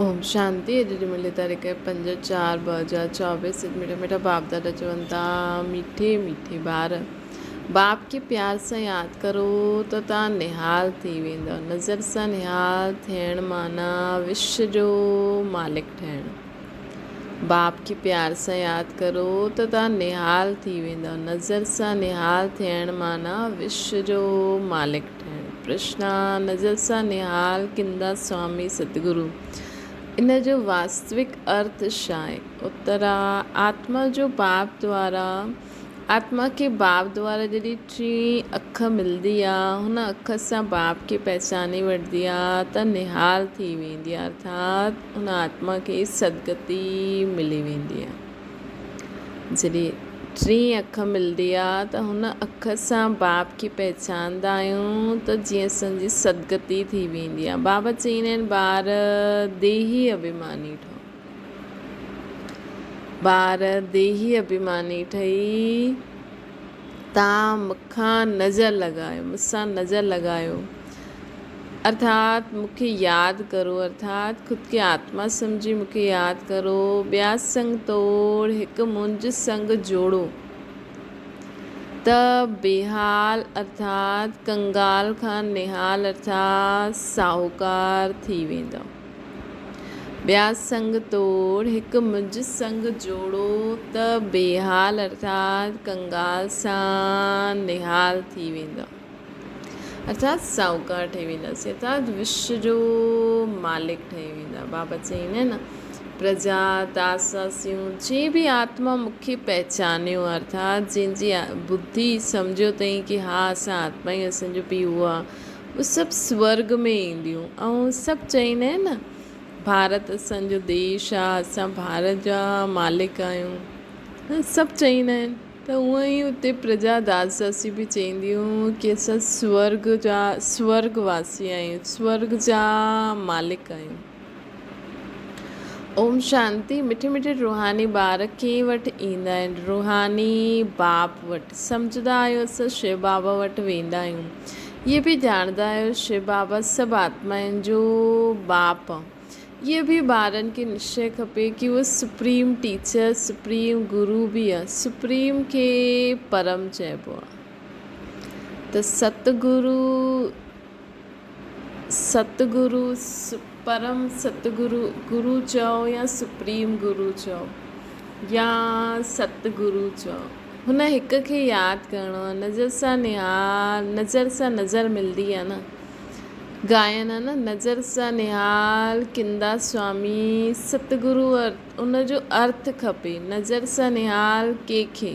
اوم شانتي اڄ جي ملي تاريخ 5 4 2024 اڄ مٺا مٺا باپ دادا چون ٿا ميٺي ميٺي ٻار باپ کي پيار سان ياد ڪرو ته تان نهال ٿي ويندؤ نظر سان نهال ٿيڻ معنيٰ وش جو مالڪ ٺهڻ باپ کي پيار سان ياد ڪرو ته تان نهال ٿي ويندؤ نظر سان نهال ٿيڻ معنيٰ وش جو مالڪ ٺهڻ. پرشنا، نظر سان نهال ڪندا سوامي ستگرو. ان جو واستوڪ ارٿ ڇا آهي؟ اتر، آتما جو باپ دوارا، آتما کي باپ دوارا جڏهن ٽين اک ملندي آ، هن اک سان باپ کي پهچاني وٺندي آ ته نهال ٿي ويندي آ ارٿات ان آتما کي سدگتي ملي ويندي آ. جڏهن ٽين اک ملندي آ ته هن اک سان باپ کي پهچاندا آهيون ته جيئن اسان جي سدگتي ٿي ويندي آ. بابا چئيندا آهن ٻار ديهي اڀيماني ٺهو. ٻار ديهي اڀيماني ٺهي تان مون کان نظر لڳايو، مون سان نظر لڳايو. ارٿات مون کي ياد ڪرو، ارٿات خود کي آتما سمجهي مون کي ياد ڪرو، ٻيا سنگ توڙ هڪ منهنجو سنگ جوڙو ته بيحال ارٿات ڪنگال کان نهال ارٿات ساهوڪار ٿي ويندؤ. ٻيا سنگ توڙ هڪ منهنجو سنگ جوڙو ته بيحال ارٿات ڪنگال سان نهال ٿي ويندؤ. ارٿات ساهوڪار ٺهي وينداسين ارٿات وشو جو مالڪ ٺهي ويندا. بابا چئيندا آهن نه پرجا داساسيون جنهن به آتما مون کي پهچانيو ارٿات جنهن جي ٻڌي سمجهيو اٿئي ڪي ها اسان آتما ئي اسان جو پيء اهو آهي اهي سڀ سورگ ۾ اينديون ۽ سڀ چئيندا آهن نه ڀارت اسان جو ديش آهي اسان ڀارت جا مالڪ آهيون سڀ چئيندا آهن. ته هونئن ئي اتي پرجا داس داسي به چئينديون ڪي اسان سورگ جا سورگ واسي آهيون، سورگ جا مالڪ آهيون. اوم شانتي مٺي مٺي روحاني ٻار ڪنهن وٽ ايندا آهن؟ روحاني باپ وٽ. سمجهندا آهيو اسان شو بابا وٽ ويندا آهيون. هي به ڄاڻندا آهيو شو بابا سڀ آتمائن جو باپ آهي. اهو به ٻارن کي نشچي کپي ڪي اهو سپريم ٽيچر، سپريم گرو به آ، سپريم کي پرم چئبو آ ته ست گرو ست گرو پرم ست گرو گرو چئو يا سپريم گرو چئو يا ست گرو چئو هن هڪ کي ياد ڪرڻو آ نظر سان نهار نظر سان نظر ملدي آ نه. ڳائن ها نه نظر سان نهال ڪندا سوامي ستگرو ان جو ارٿ کپي نظر سان نهال ڪنهن کي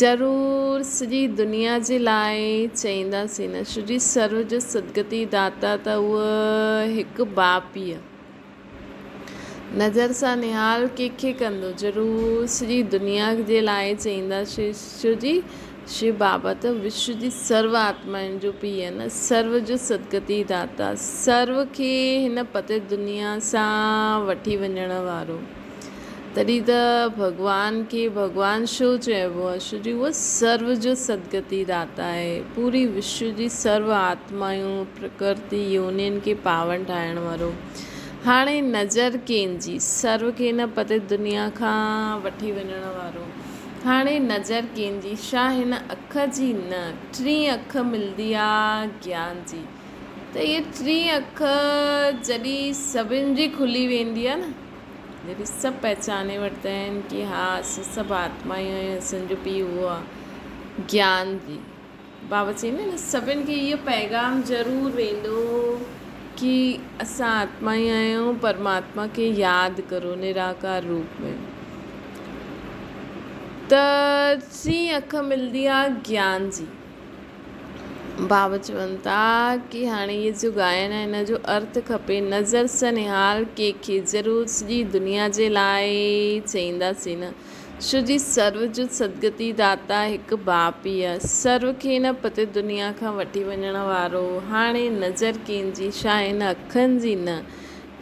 ضرور سڄي دنيا جي لاء چئينداسين نه ڇو جي سرو جو سدگتي داتا ته اهو هڪ باپ ئي آ. نظر سان نهال ڪنهن کي ڪندو؟ ضرور سڄي دنيا جي لاء چئينداسين ڇو جي شو بابا ته وشو جي سرو آتمائن جو پيء آهي نه، سرو جو سدگتي داتا، سرو کي هن پتيت دنيا سان وٺي وڃڻ وارو. تڏهن ته ڀڳوان کي ڀڳوان ڇو چئبو آهي؟ ڇو جو اهو سرو جو سدگتي داتا آهي. پوري وشو جي سرو آتمائون، پرڪرتي، يونين کي پاون ٺاهڻ وارو. هاڻي نظر ڪنهن جي؟ سرو کي هن پتيت دنيا کان وٺي وڃڻ وارو. هاڻي نظر ڪنهن جي؟ ڇا هن اک جي؟ نه، ٽين اک ملندي آ گيان جي. ته هيء ٽين اک جڏهن سڀن جي کلي ويندي آ نه، جڏهن سڀ پهچاني وٺندا آهن ڪي ها اسان سڀ آتما ئي آهيون، اسان جو پيء اهو آ، گيان جي. بابا چئيندا آهن نه سڀن کي اهو پيغام ضرور ويندو ڪي اسان آتما ئي آهيون، پرماتما کي ياد ڪرو نراڪار روپ ۾. ته ٽين اک ملندي آ گيان جي. بابا چون ٿا ڪي هاڻي هي جو ڳائڻ آهي ان جو ارٿ کپي نظر سان نهال ڪنهن کي ضرور سڄي دنيا جي لاء چئينداسين نه ڇو جي سرو جو سدگتي داتا هڪ باپ ئي آهي سرو کي هن پتي دنيا کان وٺي وڃڻ وارو هاڻي نظر ڪنهن جي ڇا هن اکن جي نه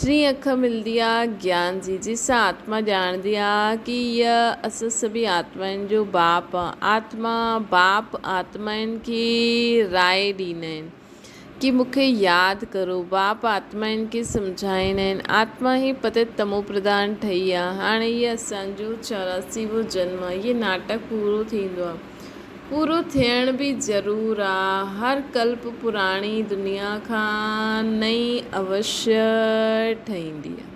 ٽين اک ملندي آ گيان جي، جنهن سان آتما ڄاڻندي آ ڪي هيء اسان سڀئي آتمائن جو باپ آ. آتما، باپ آتمائن کي راء ڏيندا آهن. ڪي مون کي ياد ڪرو. باپ آتمائن کي سمجهائيندا آهن. آتما ئي پتيت تمو پرڌان ٺهي آ. هاڻي هيء اسان جو 84 وون جنم آ. هيء ناٽڪ پورو ٿيندو آ. پورو ٿيڻ به ضرور آ. هر ڪلپ پراڻي دنيا کان نئين اوشيه ٺهيندي آ.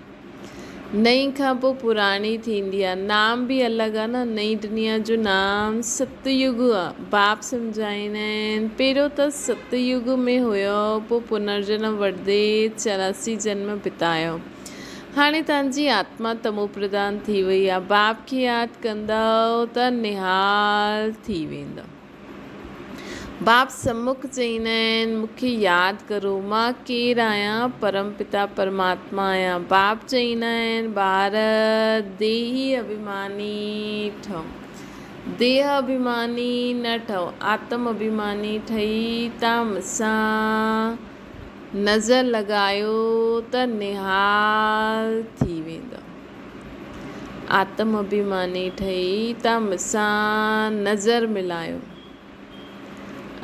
نئين کان پوء پراڻي ٿيندي آ. نام به الڳ آ نه. نئين دنيا جو نام ست يگ آ. باپ سمجهائيندا آهن، پهريون ته ست يگ ۾ هيؤ، پوء پنرجنم وٺندي 84 جنم بتايو. هاڻي توهان جي آتما تمو پرڌان ٿي وئي آ. باپ کي ياد ڪندؤ ته نهال ٿي ويندؤ. باپ سمک چئيندا آهن، مون کي ياد ڪرو، مان ڪير آهيان؟ پرم پتا پرماتما آهيان. باپ چئيندا آهن، ٻار ديهي اڀيماني ٺهو. ديهه اڀيماني نه ٺهو، آتم اڀيماني ٺهي تان مون سان نظر لڳايو ته نهال ٿي ويندؤ. آتم اڀيماني ٺهي تان مون سان نظر ملايو.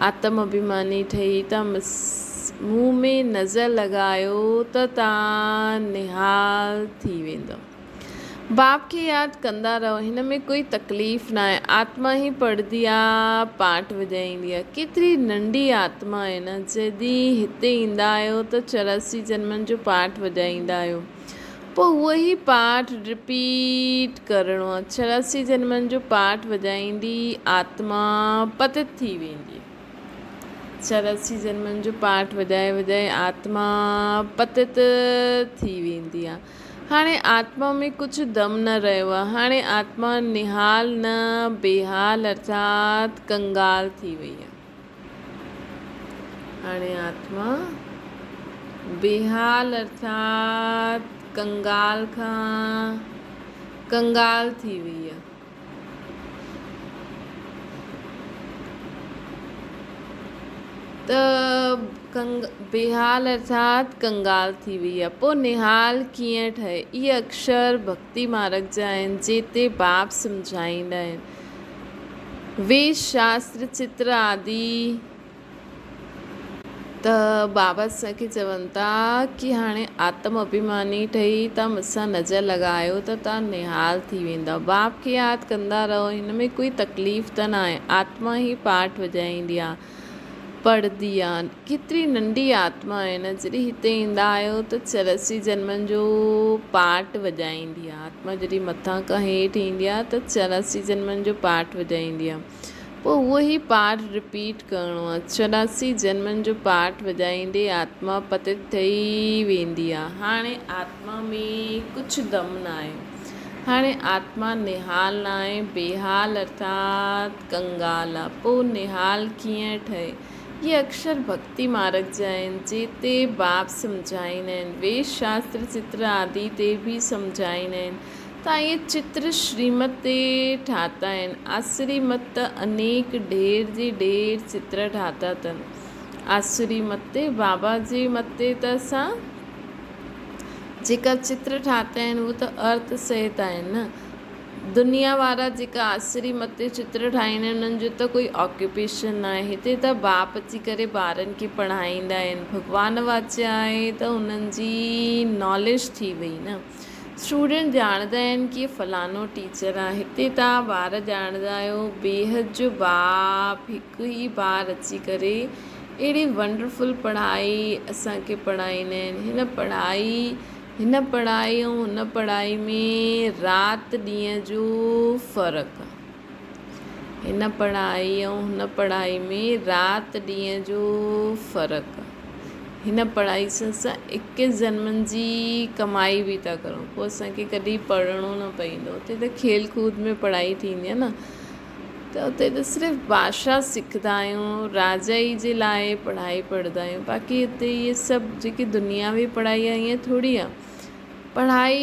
آتم اڀيماني ٺهي تان مون ۾ نظر لڳايو ته تان نهال ٿي ويندؤ. باپ کي ياد ڪندا رهو، هن ۾ ڪوئي تڪليف ناهي. آتما ئي پڙهندي آ، پاٺ وڄائيندي آ. ڪيتري ننڍي آتما آهي نه، جڏهن هتي ايندا آهيو ته 84 جنمن جو پاٺ وڄائيندا آهيو. پوء اهو ئي پاٺ رپيٽ ڪرڻو آ. 84 جنمن جو پاٺ وڄائيندي آتما پتت ٿي ويندي. 84 جنمن جو پاٺ وڄائي وڄائي آتما پتت ٿي ويندي آ. هاڻي آتما ۾ ڪجهه دم نه رهيو آ. هاڻي آتما نهال نه بيحال ارٿات ڪنگال ٿي وئي آ. هاڻي آتما بيحال ارٿات ڪنگال کان ڪنگال ٿي وئي آ. ته بيحال ارٿات ڪنگال ٿي وئي آ. پوء نهال ڪيئن ٺهي؟ اهي اڪشر ڀڳتي مارگ جا آهن، جيتي باپ سمجهائيندا آهن. ويش شاستر، چتر آدي. ته بابا اسان کي چون ٿا ڪي هاڻي آتم اڀيماني ٺهي تان مون سان نظر لڳايو ته تان نهال ٿي ويندؤ. باپ کي ياد ڪندا رهو هن ۾ ڪوئي تڪليف ته ناهي. آتما ئي پاٺ وڄائيندي آ، پڙهندي آ. ڪيتري ننڍي آتما آهي نه جڏهن هتي ايندا آهيو ته 84 جنمن جو پاٺ وڄائيندي آ. آتما جڏهن مٿان کان هيٺ ايندي آ ته 84 جنمن جو پاٺ وڄائيندي آ. پوء اهو ئي پاٺ رپيٽ ڪرڻو آ. 84 جنمن جو پاٺ وڄائيندي آتما پتت ٿي ويندي آ. هاڻي آتما ۾ ڪجهه دم ناهي. هاڻي آتما نهال ناهي، بيحال ارٿات ڪنگال آ. پوء نهال ڪيئن ٺهي؟ اهي اڪشر ڀڳتي مارگ جا آهن، جيتي باپ سمجهائيندا آهن. ويد شاستر چتر آدي تي به سمجهائيندا آهن. ته اهي چتر شريمت تي ٺاتا آهن. آسري مت ته انيڪ ڍير جي ڍير چتر ٺاتا اٿن. آسري مت تي، بابا جي مت تي ته اسان جيڪا چتر ٺاتا آهن اهي ته ارٿ سهت آهن نه. دنيا وارا جيڪا آسري مت تي چتر ٺاهيندا آهن انهن جو ته ڪوئي آڪيوپيشن ناهي. هتي ته باپ اچي ڪري ٻارن کي پڙهائيندا آهن. ڀڳوان واچ آهي ته انهن جي ناليج ٿي وئي نه. اسٽوڊنٽ ڄاڻندا آهن ڪي فلاڻو ٽيچر آ هتي توهان ٻار ڄاڻندا آهيو بيحد جو باپ هڪ ئي بار اچي ڪري اهڙي ونڊرفل پڙهائي اسان کي پڙهائيندا آهن هن پڙهائي هن پڙهائي ۽ هن پڙهائي ۾ رات ڏينهن جو فرق آ هن پڙهائي ۽ هن پڙهائي ۾ رات ڏينهن جو فرق آ. هن پڙهائي سان اسان ايڪيس جنمن جي ڪمائي به ٿا ڪرون. پوء اسان کي ڪڏهن پڙهڻو نه پئيندو. اتي ته کيل ڪود ۾ پڙهائي ٿيندي آ نه ته اتي ته صرف ڀاشا سکندا آهيون، راجائي جي لاء پڙهائي پڙهندا آهيون. باقي اتي اهي سڀ جيڪي دنياوي پڙهائي آ ائين ٿوري آ. پڙهائي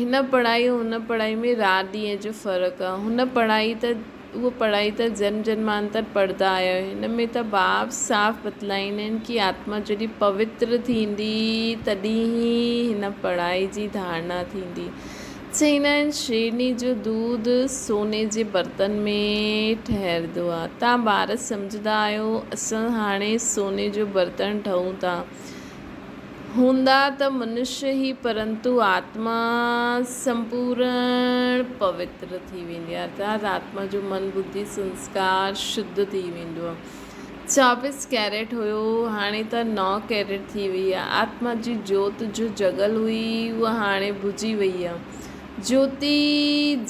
هن پڙهائي ۽ هن پڙهائي ۾ رات ڏينهن جو فرق آ. هن پڙهائي ته اهو پڙهائي ته جنم جنمانتر پڙهندا آيا آهيو. هن ۾ ته باب صاف بتلائيندا آهن ڪي آتما جڏهن پوتر ٿيندي تڏهن ئي هن پڙهائي جي ڌارڻا ٿيندي. چئيندا آهن شيرني جو دود سوني جي برتن ۾ ٺهردو آ. تان ٻار سمجهندا آهيو اسان هاڻي سوني جو برتن ٺهون ٿا. هوندا ته منش ئي پرنتو آتما سمپورڻ پوتر ٿي ويندي آ ارٿات آتما جو من ٻڌي سنسڪار شڌ ٿي ويندو آ. چويس ڪيريٽ هيو، هاڻي ته نو ڪيريٽ ٿي وئي آهي. آتما جي جوت جو جڳل هئي، اها هاڻي بجهي وئي آهي. جوتي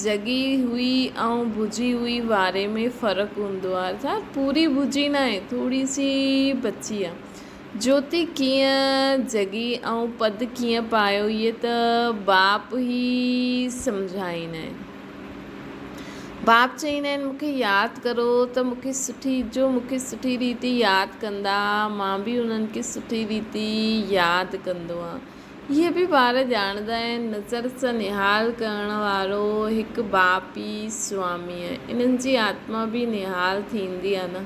جڳي هئي ۽ بجهي هئي واري ۾ فرق هوندو آهي. ارٿات پوري بجهي ناهي، ٿوري سي بچي آهي. جوتي ڪيئن جڳي ۽ پد ڪيئن پايو، اهي ته باپ ئي سمجهائيندا آهن. باپ چئيندا آهن مون کي ياد ڪرو ته مون کي سٺي جو مون کي سٺي ريتي ياد ڪندا مان به انهن کي سٺي ريتي ياد ڪندو آهيان. اهي به ٻار ڄاڻندا آهن نظر سان نهال ڪرڻ وارو هڪ باپ ئي سوامي آهي. انهن جي آتما به نهال ٿيندي آهي نه.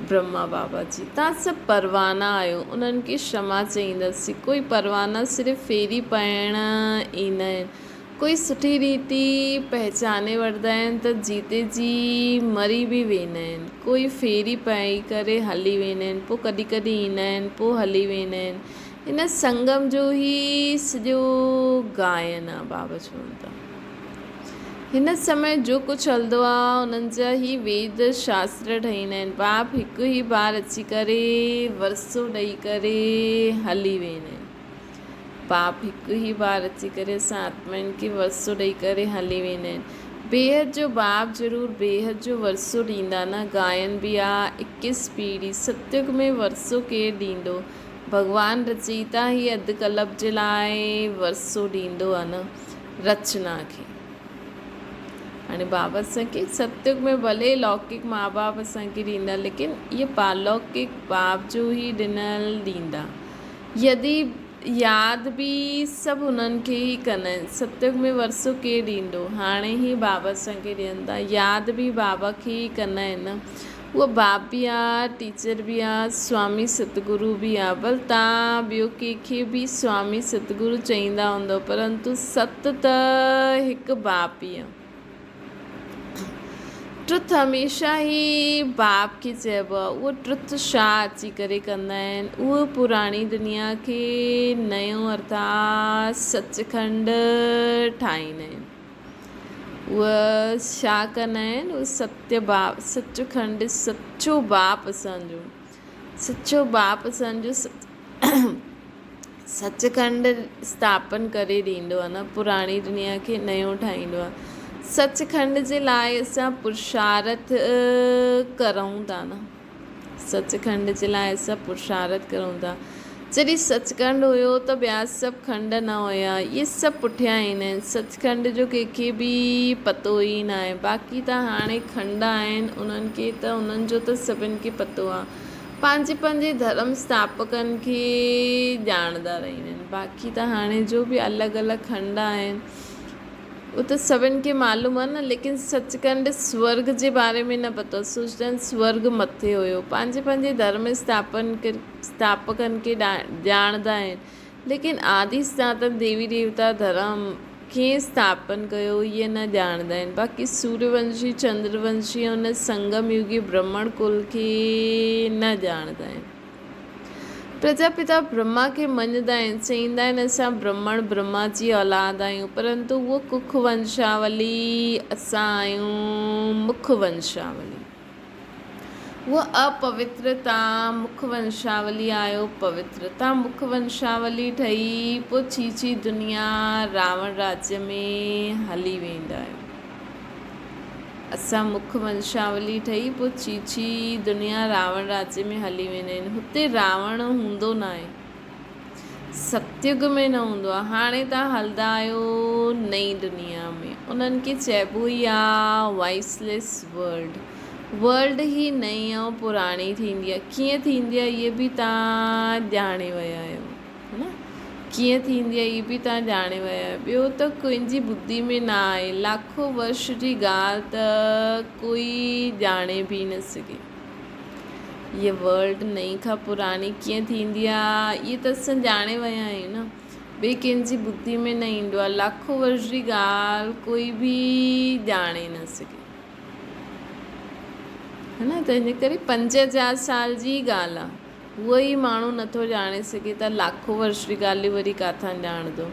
برهما بابا جي تان سڀ پروانا آهيو انهن کي شمع چئينداسين. ڪوئي پروانا صرف ڦيري پائڻ ايندا آهن. ڪوئي سٺي ريتي پهچاني وٺندا آهن ته جيتي جي مري به ويندا آهن. ڪوئي ڦيري پائي ڪري هلي ويندا آهن، پوء ڪڏهن ڪڏهن ايندا آهن، پوء هلي ويندا آهن. هن سنگم جو هي سڄو گائن آهي بابا چون ٿا. هن سمي جو ڪجهه هلندو آهي انهن جا هي ويد شاستر ٺهيندا آهن. باپ هڪ ئي بار اچي ڪري ورثو ڏئي ڪري هلي ويندا آهن. باپ هڪ ئي بار اچي ڪري اسان آتمائن کي ورثو ڏئي ڪري هلي ويندا آهن. بيحد جو باپ ضرور بيحد جو ورثو ڏيندا نه گائن به آ اڪيس پيڙهي ستيگ ۾ ورثو ڪير ڏيندو ڀڳوان رچيتا ئي اڌ ڪلپ جي لاء ورثو ڏيندو آ نه رچنا کي هاڻي بابا اسان کي ستيگ ۾ ڀلي لوڪڪ ماء باپ اسان کي ڏيندا ليڪن اهي پارلوڪڪ باپ جو ئي ڏنل ڏيندا. يدي ياد به سڀ انهن کي ئي ڪندا آهن. ستيگ ۾ ورثو ڪير ڏيندو؟ هاڻي هي بابا اسان کي ڏين ٿا. ياد به بابا کي ئي ڪندا آهن نه. اهو باپ به آ، ٽيچر به آ، سوامي ستگرو به آ. ڀل توهان ٻيو ڪنهن کي به سوامي ستگرو چئيندا هوندؤ پرنتو ست ته هڪ باپ ئي آ. ٽرٿ هميشه ئي باپ کي چئبو آهي. اهو ٽرٿ ڇا اچي ڪري ڪندا آهن؟ اهو پراڻي دنيا کي نيو ارٿات سچکنڊ ٺاهيندا آهن. اهو ڇا ڪندا آهن؟ اهو ستيه باپ سچکنڊ سچو باپ اسان جو سچو باپ اسان جو سچکنڊ اسٿاپن ڪري ڏيندو آهي نه پراڻي دنيا کي نيو ٺاهيندو آهي سچکنڊ جي لاء اسان پرشارٿ ڪرون ٿا نه سچکنڊ جي لاء اسان پرشارٿ ڪرون ٿا جڏهن سچکنڊ هيو ته ٻيا سڀ کنڊ نه هيا اهي سڀ پٺيان ايندا آهن سچکنڊ جو ڪنهن کي به پتو ئي نه آهي باقي ته هاڻي کنڊ آهن انهن کي ته انهن جو ته سڀن کي پتو آهي پنهنجي پنهنجي ڌرم اسٿاپڪن کي ڄاڻندا رهندا آهن باقي ته هاڻي جو به الڳ الڳ کنڊ آهن اهو ته سڀن کي معلوم آهي نه ليڪن سچکنڊ سورگ جي باري ۾ نه پتو سوچدا آهن سورگ مٿي هيو پنهنجي پنهنجي ڌرم اسٿاپن اسٿاپڪن کي ڄاڻندا آهن ليڪن آدي سناتن ديوي ديوتا ڌرم ڪنهن اسٿاپن ڪيو اهي نه ڄاڻندا آهن باقي سوريه ونشي چندر ونشي ۽ ان سنگم يوگي برهمڻ ڪل کي نه ڄاڻندا آهن. پرجاپتا برهما کي مڃندا آهن چئيندا آهن اسان برهمڻ برهما جي اولاد آهيون پرنتو اهو ڪک ونشاولي اسان آهيون مک ونشاولي. هوء اپوتر تان مک ونشاولي آيو پوتر تان مک ونشاولي ٺهي پوء ڇي ڇي دنيا راوڻ راجيه ۾ هلي ويندا آهيو. اسان مک ونشاولي ٺهي پوء ڇي ڇي دنيا راوڻ راجيه ۾ هلي ويندا آهن. هتي راوڻ هوندو ناهي. ستيگ ۾ نه هوندو آهي. هاڻي توهان هلندا آهيو نئين دنيا ۾. انهن کي چئبو ئي آ وائسليس ورلڊ. ورلڊ ئي نئين ۽ پراڻي ٿيندي آهي. ڪيئن ٿيندي آهي اهي به توهان ڄاڻي ويا آهيو. ها نه؟ ڪيئن ٿيندي آهي اهي به توهان ڄاڻي ويا آهيو. ٻيو ته ڪنهن جي ٻڌي ۾ نه آهي. لاکو ورش جي ڳالهه ته ڪوئي ڄاڻي به نه سگهي. هيء ورلڊ نئين کان پراڻي ڪيئن ٿيندي آ، اهي ته اسان ڄاڻي ويا آهيون نه. ٻئي ڪنهن جي ٻڌي ۾ نه ايندو آهي. لاکو ورش جي ڳالهه ڪوئي به ڄاڻي نه سگهي. ها نه ته ان ڪري 5000 سال جي ڳالهه آهي. اهو ئي ماڻهو نٿو ڄاڻي سگهي ته لاکو ورش جي ڳالهيون وري ڪاٿان ڄاڻندو.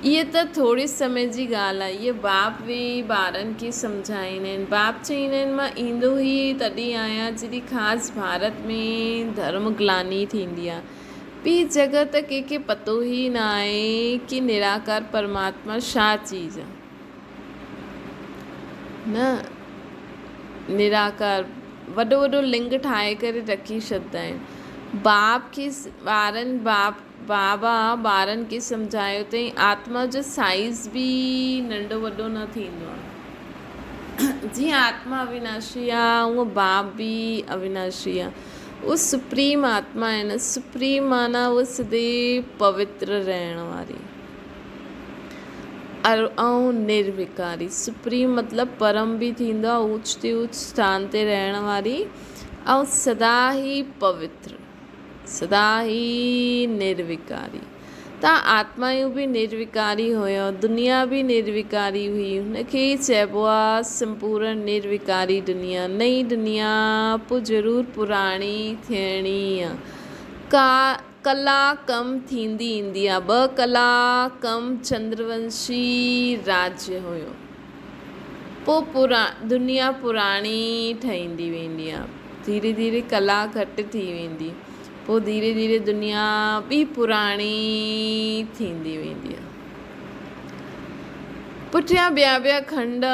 اهي ته ٿوري سمي جي ڳالهه آهي. اهي باپ ويهي ٻارن کي سمجهائيندا آهن. باپ چئيندا آهن مان ايندو ئي تڏهن آهيان جڏهن خاص ڀارت ۾ ڌرم گلاني ٿيندي آهي. ٻي جڳهه ته ڪنهن کي پتو ئي نه آهي ڪي نراڪار پرماتما ڇا چيز آهي. نه نراڪار وڏو وڏو لنگ ٺاهي ڪري رکي ڇڏندا آهن. باپ کي ٻارن باپ بابا ٻارن کي سمجهايو اٿئي آتما جو سائيز به ننڍو وڏو نه ٿيندو آهي. جيئن آتما اويناشي آهي اونئن باپ به اويناشي آهي. اهو سپريم آتما آهي نه سپريم معنيٰ اهو سديو پوتر رهڻ واري. ۽ نروڪاري، Supreme، مطلب پرم به ٿيندو آهي، اوچ تي اوچ اسٿان تي رهڻ واري ۽ سدا ئي پوتر، سدا ئي نروڪاري. تان آتمائون به نروڪاري هيون، دنيا به نروڪاري هئي، هن کي ئي چئبو آهي سمپورڻ نروڪاري دنيا. نئين دنيا پوء ضرور پراڻي ٿيڻي آهي. ڪا ڪلا ڪم ٿيندي ايندي آ. ٻه ڪلا ڪم چندرونشي راجيه هيو. پو پورا دنيا پراڻي ٺهيندي ويندي آ. ڌيري ڌيري ڪلا گهٽ ٿي ويندي. پو ڌيري ڌيري دنيا به پراڻي ٿيندي ويندي آ. پٺيان ٻيا ٻيا کنڊ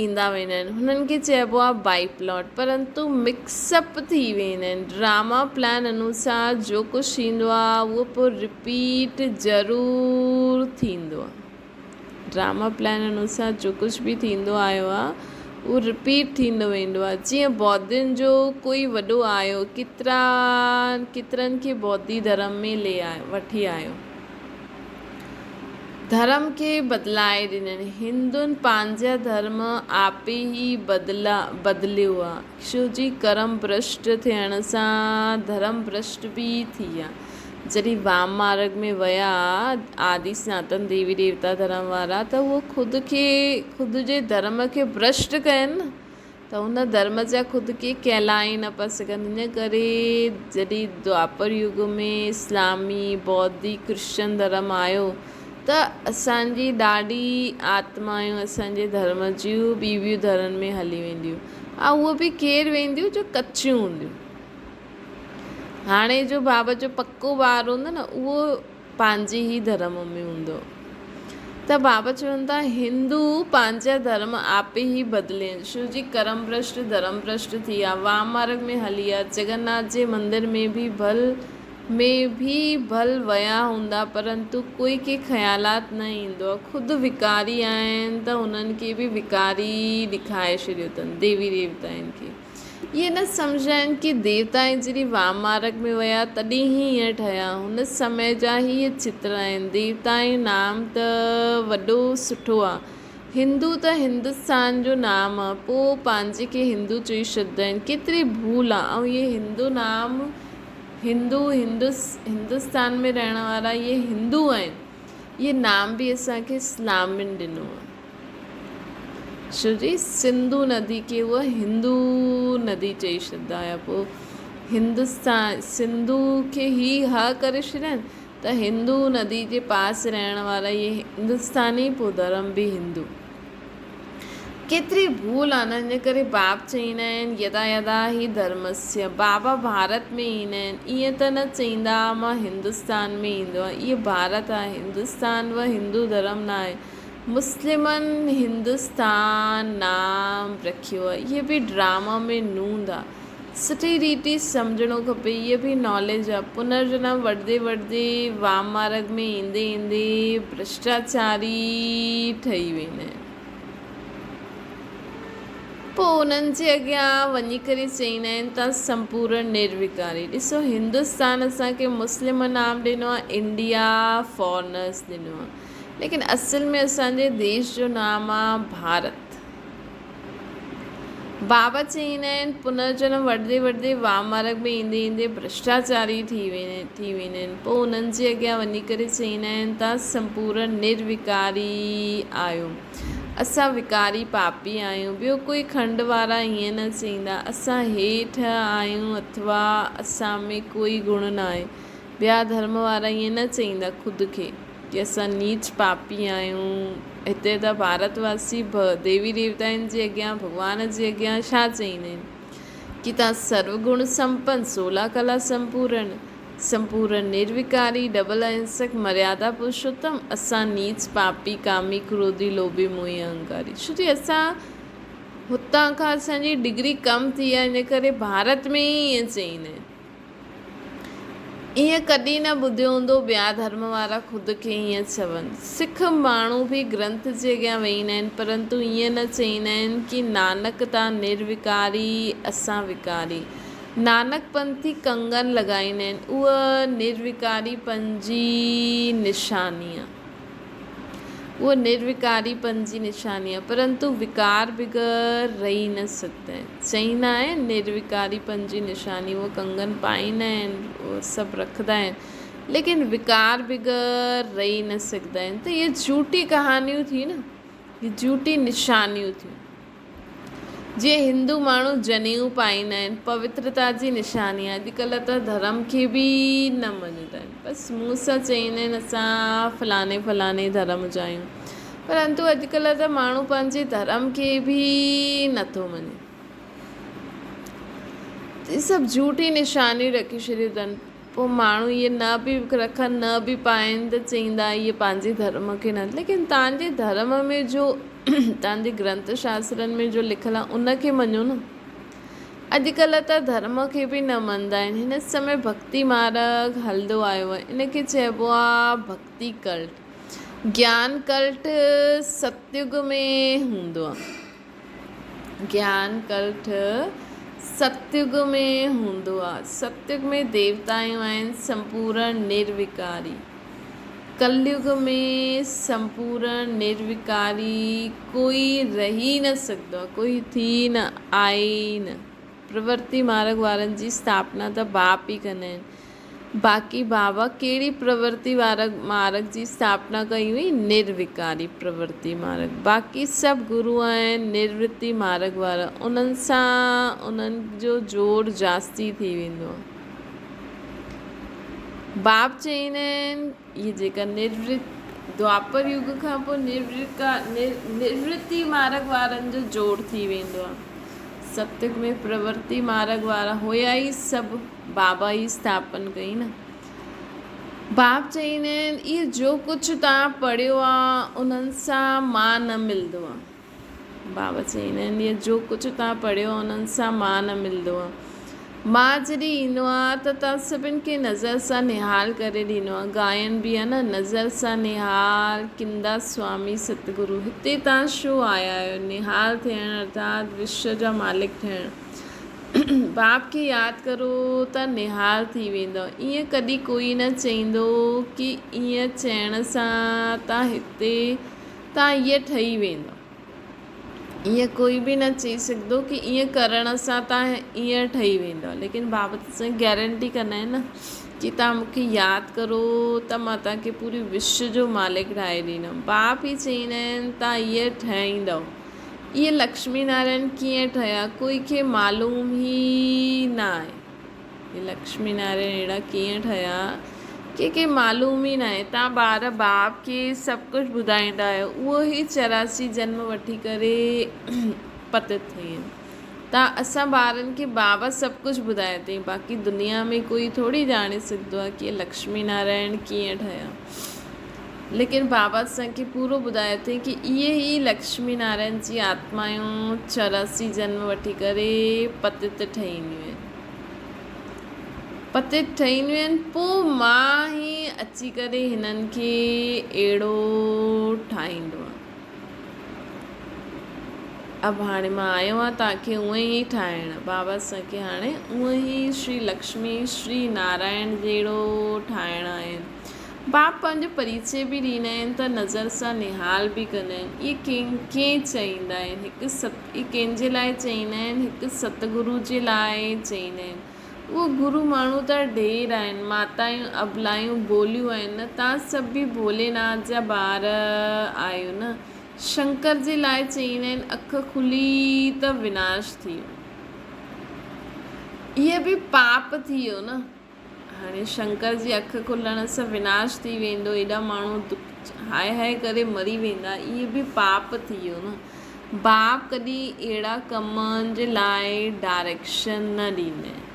ايندا ويندا آهن. هنن کي چئبو آهي بائي پلاٽ پرنتو مڪس اپ ٿي ويندا آهن. ڊراما پلان انوسار جو ڪجهه ٿيندو آهي اهو پوء رپيٽ ضرور ٿيندو آهي. ڊراما پلان انوسار جو ڪجهه به ٿيندو آيو آهي اهو رپيٽ ٿيندو ويندو آهي. جيئن بودين جو ڪوئي وڏو آيو ڪيترا ڪيترن کي بودي ڌرم ۾ لي آيو وٺي آيو. ڌرم کي بدلائي ڏنن. هندن پنهنجا ڌرم آپي ئي بدليو آ. ڇو جي ڪرم ڀرشٽ ٿيڻ سان ڌرم ڀرشٽ به ٿي ويا. جڏهن وام مارگ ۾ ويا آدي سناتن ديوي ديوتا ڌرم وارا ته اهو خود کي خود جي ڌرم کي ڀرشٽ ڪين نه. ته هن ڌرم جا خود کي ڪهلائي نه پيا سگهن. ان ڪري جڏهن دوآپر يگ ۾ اسلامي، بوڌي، ڪرسچن ڌرم آيو ته اسان جي ڏاڍي آتمائون اسان جي ڌرم جون ٻي ٻيون ڌرن ۾ هلي وينديون ۽ اهو به ڪير وينديون جو ڪچيون هونديون. هاڻي جو بابا جو پڪو ٻار هوندو نه اهو پنهنجي ئي ڌرم ۾ هوندو ته بابا چون ٿا هندو پنهنجا ڌرم آپي ئي بدلين شو جي ڪرم ڀرشٽ ڌرم ڀرشٽ ٿي ويا وام مارگ ۾ هلي ويا جگناٿ جي مندر ۾ به ڀل ۾ به ڀل ويا هوندا پرنتو ڪوئي کي خيالات نه ايندو خود وڪاري آهن ته هنن کي به وڪاري ڏکائي ڇڏيو اٿن ديوي ديوتائن کي. اهي نه سمجهائين ڪي ديوتا ۽ جڏهن وام مارگ ۾ ويا تڏهن ئي ائين ٺهيا. هن سمي جا هي چتر آهن. ديوتا ۽ نام ته وڏو سٺو آ. هندو ته هندستان جو نام آ. پو پنهنجي کي هندو چئي ڇڏدا آهن. ڪيتري ڀول آ. ۽ اهي هندو نام هندو هندستان ۾ رهڻ وارا اهي هندو آهن. اهي نام به اسان کي اسلامين ڏنو آ. ڇو جي سنڌو ندي کي هو هندو ندي چئي ڇڏندا هيا پوء هندستان سنڌو کي هي ها ڪري ڇڏين ته هندو ندي جي پاس رهڻ وارا اهي هندستاني پوء ڌرم به هندو ڪيتري ڀول آ نه ان ڪري باپ چئيندا آهن يدا يدا هي ڌرمسيه بابا ڀارت ۾ ايندا آهن ائين ته نه چئيندا مان هندستان ۾ ايندو آهيان اهي ڀارت آهي هندستان و هندو ڌرم نه آهي مسلمن هندستان نام رکيو آ اهي به ڊراما ۾ نوند آ سٺي ريتي سمجهڻو کپي اهي به ناليج آ پنرجنم وٺدي وٺدي وام مارگ ۾ ايندي ايندي ڀرشٽاچاري ٺهي ويندا آهن پوء انهن جي اڳيان وڃي ڪري چئيندا آهن ته سمپورڻ نروڪاري ڏسو هندستان اسان کي مسلمن نام ڏنو آ انڊيا فارنرس ڏنو آ ليڪن اصل ۾ اسان جي ديش جو نام آ ڀارت. بابا چئيندا آهن پنرجنم وٺندي وٺندي وام مارگ ۾ ايندي ايندي ڀرشٽاچاري ٿي ٿي ويندا آهن پوء انهن جي اڳيان وڃي ڪري چئيندا آهن توهان سمپورن نروڪاري آهيو اسان وڪاري پاپي آهيون ٻيو ڪوئي کنڊ وارا ائين نه چئيندا اسان هيٺ آهيون اٿوا اسان ۾ ڪوئي گڻ ناهي ٻيا ڌرم وارا ائين نه چئيندا خود کي ڪي اسان نيچ پاپي آهيون. هتي ته ڀارت واسي به ديوي ديوتائن جي اڳيان، ڀڳوان جي اڳيان ڇا چئيندا آهن ڪي تان سرو گڻ سمپن، سولا ڪلا سمپورن، سمپورن نروڪاري، ڊبل اهنسڪ، مريادا پرشوتم، اسان نيچ پاپي، ڪامي، ڪروڌي، لوڀي، موهي، اهنڪاري. ڇو جي اسان هتان کان اسان جي ڊگري ڪم ٿي آهي ان ڪري ڀارت ۾ ئي ائين چئيندا آهن. ائين ڪڏهن نه ٻڌيو هوندو ٻيا ڌرم وارا خود کي ائين چون. سک ماڻهو به گرنٿ جي اڳيان ويهندا آهن پرنتو ائين نه چئيندا آهن ڪي نانڪ تان نروڪاري اسان وڪاري. نانڪ پنٿي ڪنگن لڳائيندا آهن اهو نروڪاري پن جي نشاني آهي. اهو نروڪاري پن جي نشاني آهي، پرنتو وڪار بغير رهي نه سگهندا آهن. چئيندا آهن، نروڪاري پن جي نشاني اهو ڪنگن پائيندا آهن، اهو سڀ رکندا آهن، ليڪن وڪار بغير رهي نه سگهندا آهن ته اهي جهوٽي ڪهاڻيون ٿي نه، اهي جهوٽي نشانيون ٿيون. جيئن هندو ماڻهو جنيئو پائيندا آهن، پوترتا جي نشاني آهي. اڄڪلهه ته ڌرم کي به نه مڃيندا آهن. بس منهن سان چئيندا آهن اسان فلاڻي فلاڻي ڌرم جا آهيون. پرنتو اڄڪلهه ته ماڻهو پنهنجي ڌرم کي به نٿو مڃي. هي سڀ جهوٽي نشانيون رکي ڇڏيون اٿن. پوء ماڻهو اهي نه به رکن نه به پائين ته چئيندا اهي پنهنجي ڌرم کي نه ليڪن توهان جي ڌرم ۾ جو توهان جي گرنٿ شاسترن ۾ جو لکيل آهي ان کي مڃو نه اڄڪلهه ته ڌرم کي به نه مڃدا آهن هن سمي ڀڪتي مارگ هلندو آيو آهي ان کي چئبو آهي ڀڪتي ڪلٽ گيان ڪلٽ ستيگ ۾ هوندو آهي گيان ڪلٺ ستيگ ۾ هوندو آ. ستيگ ۾ ديوتايون آهن سمپورڻ نروڪاري. ڪليگ ۾ سمپورڻ نروڪاري ڪوئي رهي نه سگهندو آ، ڪوئي ٿي نه آهي ئي نه. پرورتي مارگ وارن جي اسٿاپنا ته باپ ئي ڪندا آهن. باقي بابا ڪهڙي پرورتي مارگ جي اسٿاپنا ڪئي هئي؟ نروڪاري پرورتي مارگ. باقي سڀ گرو آهن نرورتي مارگ وارا، انهن سان انهن جو جوڙ جاستي ٿي ويندو آهي. باپ چئيندا آهن اهي جيڪا نرورت دوآپر يگ کان پوء نرورتي مارگ وارن جو جوڙ ٿي ويندو آهي. ستيگ ۾ پرورتي مارگ وارا هيا ئي سڀ بابا ئي اسٿاپن ڪئي نه. باپ چئيندا آهن اهي جو ڪجهه توهان پڙهيو آ انهن سان مان نه ملندو آ. بابا چئيندا آهن اهي جو ڪجهه توهان پڙهيو آ انهن سان مان نه ملندو آ. مان جڏهن ايندو آ ته توهان سڀن کي نظر سان نهال ڪري ڏيندو آ. ڳائن به آ نه نظر سان نهال ڪندا سوامي ستگرو. هتي توهان ڇو آيا آهيو؟ نهال ٿيڻ ارٿات وشو جا مالڪ ٿيڻ. باپ کي ياد ڪرو ته نهال ٿي ويندؤ. ائين ڪڏهن ڪوئي نه چئيندو ڪي ائين چئڻ سان تان هتي تان ائين ٺهي ويندؤ. ائين ڪوئي به نه چئي سگهندو ڪي ائين ڪرڻ سان تان ائين ٺهي ويندؤ. ليڪن بابا ته سائين گيرنٽي ڪندا آهن نه ڪي تان مون کي ياد ڪرو ته مان تان کي پوري وشو جو مالڪ ٺاهي ڏيندم. باپ ئي چئيندا آهن تان ائين ٺهيندؤ. اهي لڪشمي نارائڻ ڪيئن ٺهيا ڪوئي کي معلوم ئي نه آهي. اهي لڪشمي نارائڻ اهڙا ڪيئن ٺهيا ڪنهن کي معلوم ئي نه آهي. توهان ٻار باپ کي سڀ ڪجهه ٻڌائيندا آهيو اهو ئي 84 جنم وٺي ڪري پتت ٿي آهن. توهان اسان ٻارن کي بابا سڀ ڪجهه ٻڌايو اٿئي باقي دنيا ۾ ڪوئي ٿوري ڄاڻي سگهندو آهي ڪي لڪشمي نارائڻ ڪيئن ٺهيا. ليڪن بابا اسان کي پورو ٻڌايو اٿئي ڪي اهي ئي لڪشمي نارائڻ جي آتمائون 84 جنم وٺي ڪري پتت ٺهينديون آهن. پتت ٺهينديون آهن پوء مان ئي اچي ڪري هنن کي اهڙو ٺاهيندو آهيان. اب هاڻي مان آيو آهيان توهان کي اونئن ئي ٺاهڻ. بابا اسان کي هاڻي اونئن ئي شري لڪشمي شري نارائڻ جهڙو ٺاهڻا آهن. باپ پنهنجو پريچي به ڏيندا آهن ته نظر سان نهال به ڪندا آهن. اهي ڪنهن ڪئين چئيندا آهن؟ هڪ ست اهي ڪنهن جي لاء چئيندا آهن؟ هڪ ستگرو جي لاء چئيندا آهن. اهو گرو ماڻهو ته ڍير آهن، ماتايون ابلايون ڀوليون آهن نه، توهان سڀ به ڀوليناٿ جا ٻار آهيو نه. شنڪر جي لاء چئيندا آهن اک کلي ته وناش ٿي ويو. اهي به پاپ ٿي ويو نه. هاڻي شنڪر جي اک کلڻ سان وناش ٿي ويندو، ايڏا ماڻهو هاء هاء ڪري مري ويندا، اهي به پاپ ٿي ويو نه. باپ ڪڏهن اهڙا ڪمن جي لاء ڊائريڪشن نه ڏيندا آهن.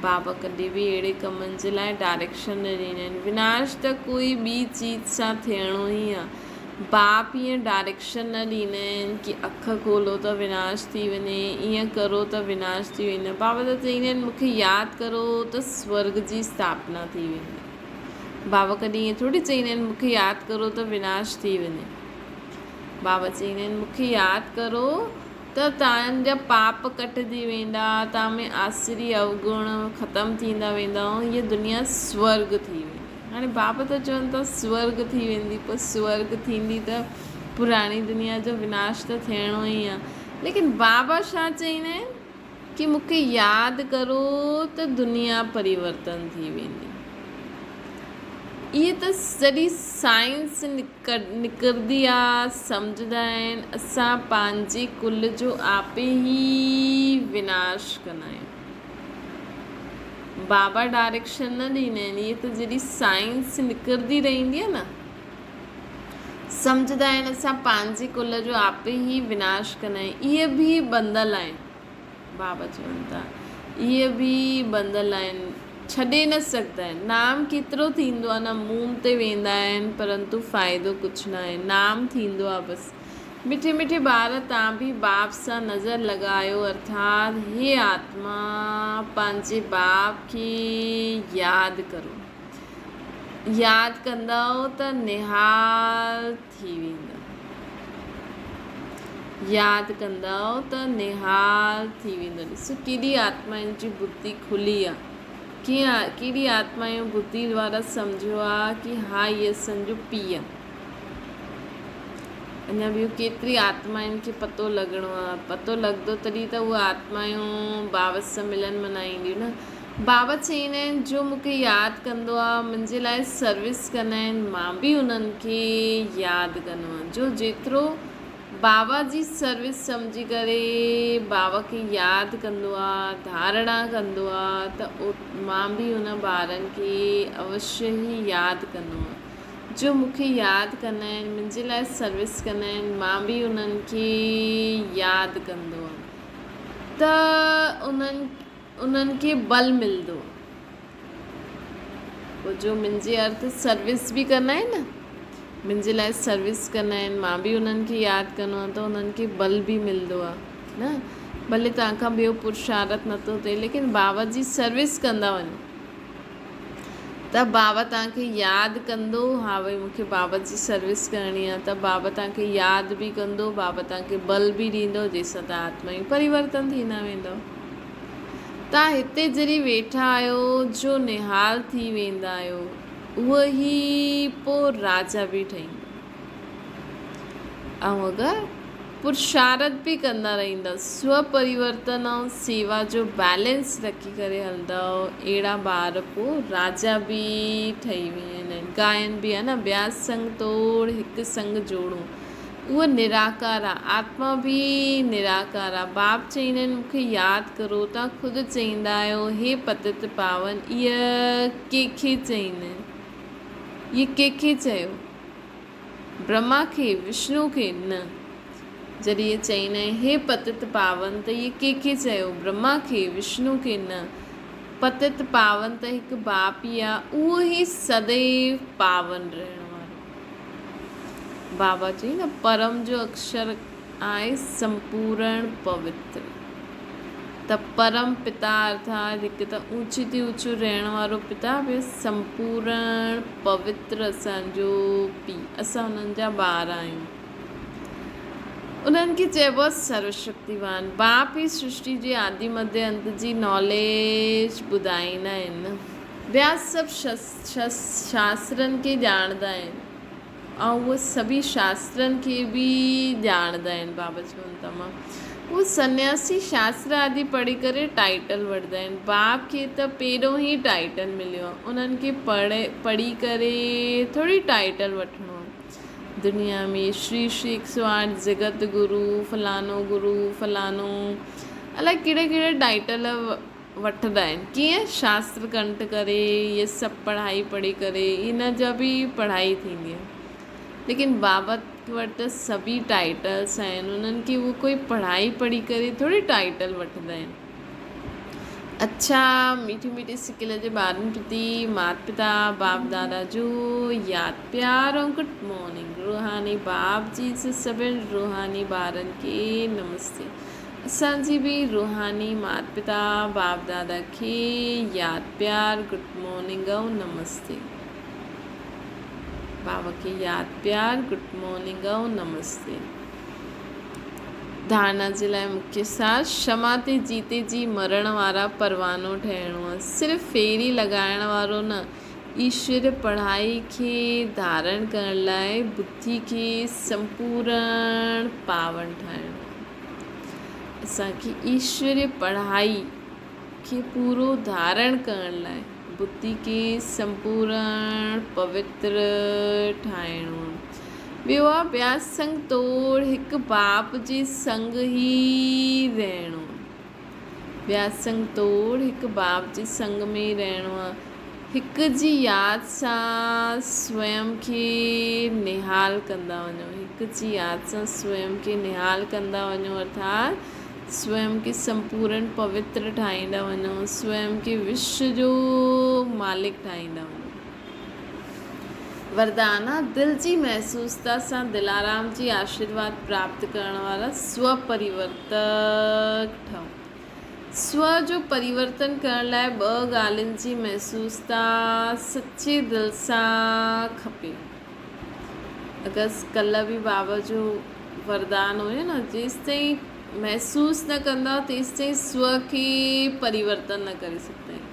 بابا ڪڏهن به اهڙي ڪمن جي لاء ڊائريڪشن نه ڏيندا آهن. وناش ته ڪوئي ٻي چيز سان ٿيڻو ئي آهي. باپ ائين ڊائريڪشن نه ڏيندا آهن ڪي اک کولو ته وناش ٿي وڃي، ائين ڪرو ته وناش ٿي ويندو. بابا ته چئيندا آهن مون کي ياد ڪرو ته سورڳ جي اسٿاپنا ٿي ويندي. بابا ڪڏهن ائين ٿوري چئيندا آهن مون کي ياد ڪرو ته وناش ٿي وڃي. بابا چئيندا آهن مون کي ياد ڪرو ته توهان جا پاپ ڪٽجي ويندا، توهان ۾ آسري اوگڻ ختم ٿيندا ويندا ۽ هيء دنيا سورڳ ٿي ويندي. هاڻي بابا ته چون ٿا سورڳ ٿي ويندي، پوء سورڳ ٿيندي ته پراڻي دنيا جو وناش ته ٿيڻو ئي آهي. ليڪن بابا ڇا چئيندا آهن ڪي مون کي ياد ڪرو ته دنيا پريورتن ٿي ويندي. اهي ته جڏهن سائنس نڪرندي آ سمجهندا آهن اسان پنهنجي ڪل جو آپي ئي وناش ڪندا آهيون. بابا ڊائريڪشن نه ڏيندا آهن اهي ته جڏهن سائنس نڪرندي رهندي آ نه سمجهندا آهن اسان پنهنجي ڪل جو آپي ئي وناش ڪندا آهيون. اهي به ٻنڌل آهن. بابا چون ٿا اهي به ٻنڌل آهن ڇڏي نه سگهندا آهن. نام ڪيترو ٿيندو آهي نه منهن تي ويندا آهن پرنتو فائدو ڪجهه نه آهي نام ٿيندو آهي بس. مٺي مٺي ٻار تان به باپ سان نظر لڳايو ارٿات هي آتما پنهنجي باپ کي ياد ڪرو ياد ڪندؤ ته نهال ٿي ويندا. ياد ڪندؤ ته نهال ٿي ويندؤ. ڏسو ڪيڏي آتمائن جي ٻڌي کلي آ. ڪيئن ڪيڏي آتمائن ٻڌي دوارا سمجهيو آ ڪي ها هي اسان جو پيء آ. اڃا ٻيون ڪيتري آتمائن کي پتو لڳڻو آ. پتو لڳندو تڏهن ته اهي آتمائون بابت سان ملن منائينديون نه. بابا چئيندا آهن جو مون کي ياد ڪندو آ منهنجي لاء سروس ڪندا آهن مان به انهن کي ياد ڪندو آهيان جو جيترو بابا جي سروس سمجهي ڪري بابا کي ياد ڪندو آ ڌارڻا ڪندو آ ته مان به ان ٻارن کي اوشيه ئي ياد ڪندو آهيان جو مون کي ياد ڪندا آهن منهنجي لاء سروس ڪندا آهن مان به انهن کي ياد ڪندو آهيان ته انهن انهن کي بل ملندو. پوء جو منهنجي ارٿ سروس به ڪندا آهن نه، منهنجي لاء سروس ڪندا آهن، مان به انهن کي ياد ڪندو آهيان ته انهن کي بل به ملندو آهي نه. ڀلي توهان کان ٻيو پرشارٿ نٿو ٿئي ليڪن بابا جي سروس ڪندا وڃو ته بابا توهان کي ياد ڪندو، ها ڀئي مون کي بابا جي سروس ڪرڻي آهي ته بابا توهان کي ياد به ڪندو، بابا توهان کي بل به ڏيندو جنهن سان توهان آتمائي پريورتن ٿيندا ويندؤ. توهان هتي جڏهن ويٺا آهيو جو نهال ٿي ويندا آهيو، اهو ئي پوء راجا به ٺهيندو. ۽ اگر پرشارٿ به ڪندا رهندؤ، سو پريورتن ۽ سيوا جو بيلنس رکي ڪري هلندؤ، اهڙا ٻار پوء راجا به ٺهي ويندا آهن. ڳائن به ها نه، ٻيا سنگ توڙ هڪ سنگ جوڙون. اهو نراڪار آ، آتما به نراڪار آ. باپ چئيندا آهن، مون کي ياد ڪرو، توهان خود چئيندا آهيو، هي پتت پاون، اهي ڪنهن کي چئيندا آهن؟ اهي ڪنهن کي چيو؟ برهما کي؟ وشنو کي؟ نه. جڏهن اهي چئيندا آهن، هي پتت پاون ته اهي ڪنهن کي چيو؟ برهما کي؟ وشنو کي؟ نه. پتت پاون ته هڪ باپ ئي آ، اهو ئي سديو پاون رهڻ وارو. بابا چئي نه پرم جو اڪشر آهي سمپورڻ پوتر ته پرم پتا ارٿات هڪ ته اوچي تي اوچو رهڻ وارو پتا ٻيو سمپورڻ پوتر اسان جو پي اسان انهن جا ٻار آهيون انهن کي چئبو آهي سرو شڪتيوان باپ ئي سرشٽي جي آدي مڌي انت جي ناليج ٻڌائيندا آهن. ٻيا سڀ شاسترن کي ڄاڻندا آهن ۽ اهي سڀئي شاسترن کي به ڄاڻندا آهن. بابا چون ٿا مان اهي سنياسي شاستر آدي پڙهي ڪري ٽائيٽل وٺندا آهن. باپ کي ته پهريون ئي ٽائيٽل مليو آهي. انهن کي پڙهي ڪري ٿوري ٽائيٽل وٺڻو آهي. دنيا ۾ شري شري هڪ سؤ آٺ جڳت گرو، فلانو گرو، فلانو الائي ڪهڙا ڪهڙا ٽائيٽل وٺندا آهن. ڪيئن شاستر ڪنٺ ڪري اهي سڀ پڙهائي پڙهي ڪري ان جا به پڙهائي ٿيندي آهي. ليڪن بابا وٽ ته سڀئي ٽائيٽلس آهن انهن کي اهو ڪوئي پڙهائي پڙهي ڪري ٿوري ٽائيٽل وٺندا آهن. اڇا ميٺي ميٺي سڪل جي ٻارن پرتي مات پتا باپ دادا جو ياد پيار ۽ گڊ مارننگ روحاني باپ جي سڀن روحاني ٻارن کي نمستي. اسان جي به روحاني مات پتا باپ دادا کي ياد پيار گڊ مارننگ ۽ نمستي بابا کي ياد پيار گڊ مارننگ ۽ نمستي ڌارنا جي لاء مکيه ساز شمع تي جيتي جي مرڻ وارا پروانو ٺهڻو آهي صرف ڦيري لڳائڻ وارو نه ايشور پڙهائي کي ڌارڻ ڪرڻ لاء بڌي کي سمپورڻ پاون ٺاهڻو آهي. اسان کي ايشوري پڙهائي کي پورو ڌارڻ ڪرڻ لاء بڌي کي سمپورڻ پوتر ٺاهڻو آهي. ٻيو آهي ٻيا سنگ توڙ هڪ باپ جي سنگ ئي رهڻو آهي. ٻيا سنگ توڙ هڪ باپ جي سنگ ۾ ئي رهڻو آ. هڪ جي ياد سان سويم کي نهال ڪندا وڃو. هڪ جي ياد سان سويم کي نهال ڪندا وڃو ارٿات سويم کي سمپورن پوتر ٺاهيندا وڃو. سويم کي وشو جو مالڪ ٺاهيندا وڃو. وردانا، دل جي محسوستا سان دلارام جي آشيرواد پراپت ڪرڻ وارا سو پريورتڪ ٺهو. سو جو پريورتن ڪرڻ لاء ٻه ڳالهين جي محسوستا سچي دل سان کپي. اگر ڪلهه به بابا جو وردان هيو نه جيستائين محسوس نه ڪندؤ تيستائين سو کي پريورتن نه ڪري سگهندا آهيو.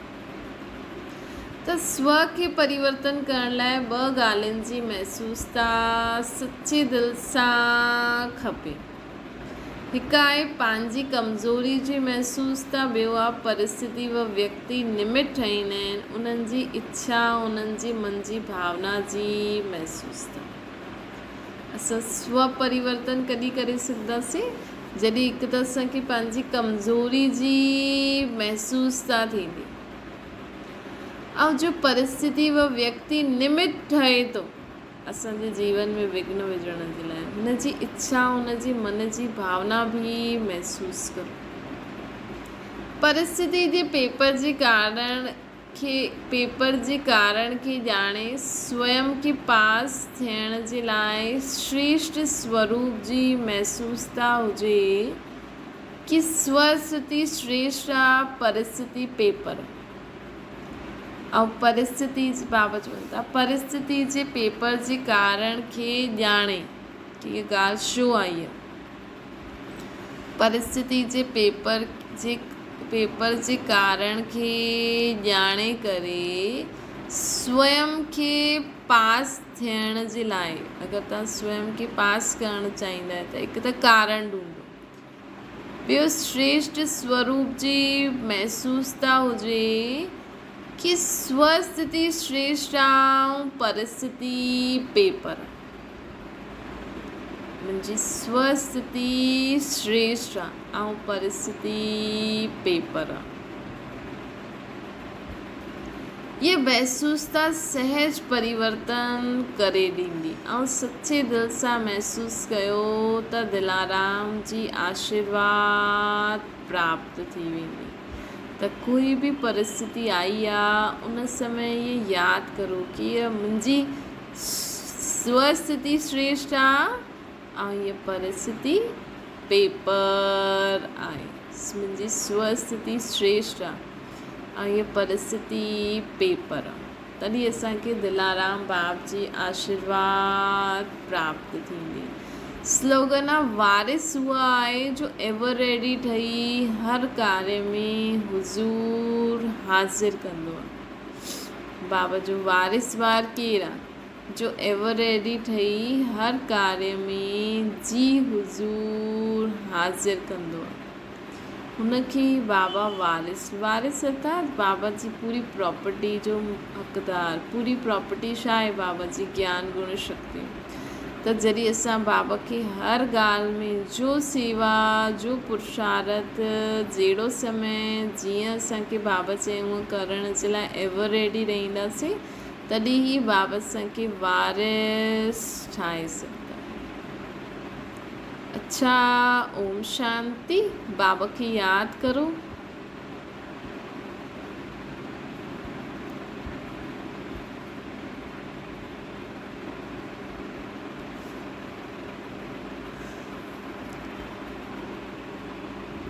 ته سو کي پريورتن ڪرڻ لاء ٻه ڳالهين جي محسوستا سچي دل سان کپي. هڪ آهي پنهنجي ڪمزوري جي محسوستا ٻيو آهي پرستتي و ويڪتي نمت ٺهيندا آهن انهن جي اڇا انهن جي من جي ڀاونا جي محسوستا. اسان سو پريورتن ڪڏهن ڪري سگهنداسين جڏهن هڪ ته اسان کي پنهنجي ڪمزوري جي محسوستا ٿيندي ۽ جو پرستتي و ويڪتي نمت ٺهي ٿو اسان جي جيون ۾ وگهن وجهڻ جي لاء هن جي اڇا هن جي من جي ڀاونا به محسوس ڪرو. پرستتي جي پيپر جي ڪارڻ کي پيپر جي ڪارڻ کي ڄاڻي سويم کي پاس ٿيڻ جي لاء شريشٽ سوروپ جي محسوستا هجي ڪي سوستي شريشٽ آ پرستتي پيپر ۽ پرستتي جي بابت چون ٿا پرستتي جي پيپر جي ڪارڻ کي ڄاڻي ڪي هي ڳالهه ڇو آئي آ. پرستتي جي پيپر جي پيپر جي ڪارڻ کي ڄاڻي ڪري سويم کي پاس ٿيڻ جي لاء اگر توهان سويم کي پاس ڪرڻ چاهيندا آهيو ته هڪ ته ڪارڻ ڍونڍو ٻيو شريشٽ سوروپ جي محسوستا هجي ڪي سوستتي شريشٽ آ ۽ پرستتي پيپر آ. منهنجي سوستتي شريشٽ آ ۽ پرستتي پيپر آ. اها محسوستا سهج پريورتن ڪري ڏيندي. ۽ سچي دل سان محسوس ڪيو ته دلارام جي آشيرواد پراپت ٿي ويندي. ته ڪوئي به پرستتي آئي آ ان سمي اهي ياد ڪرو ڪي اها منهنجي سوستتي شريشٽ آ ۽ هيء پرستتي پيپر آهي. منهنجي سوستتي شريشٽ آ ۽ هيء پرستتي پيپر آ. تڏهن اسان کي دلارام باپ جي آشيرواد پراپت ٿيندي. سلوگن آ وارث اها آهي جو ايور ريڊي ٺهي هر ڪاري ۾ حضور حاضر ڪندو آ. بابا جو وارث ٻار ڪير آ؟ جو ايور ريڊي ٺهي هر ڪاري ۾ جي حضور حاضر ڪندو آ. هن کي ئي بابا وارث، وارث ارٿات بابا جي پوري پراپرٽي جو حقدار، پوري پراپرٽي ڇا آهي بابا جي گيان گڻ شڪتيون. ته جڏهن اسان بابا کي هر ڳالهه ۾ جو سيوا، جو پرشارٿ، جهڙو سمي جيئن اسان کي بابا چئي اونئن ڪرڻ جي لاء ايور ريڊي رهنداسين تڏهن ئي بابا اسان کي وارث ٺاهي سگهندا. اڇا اوم شانتي بابا کي ياد ڪرو.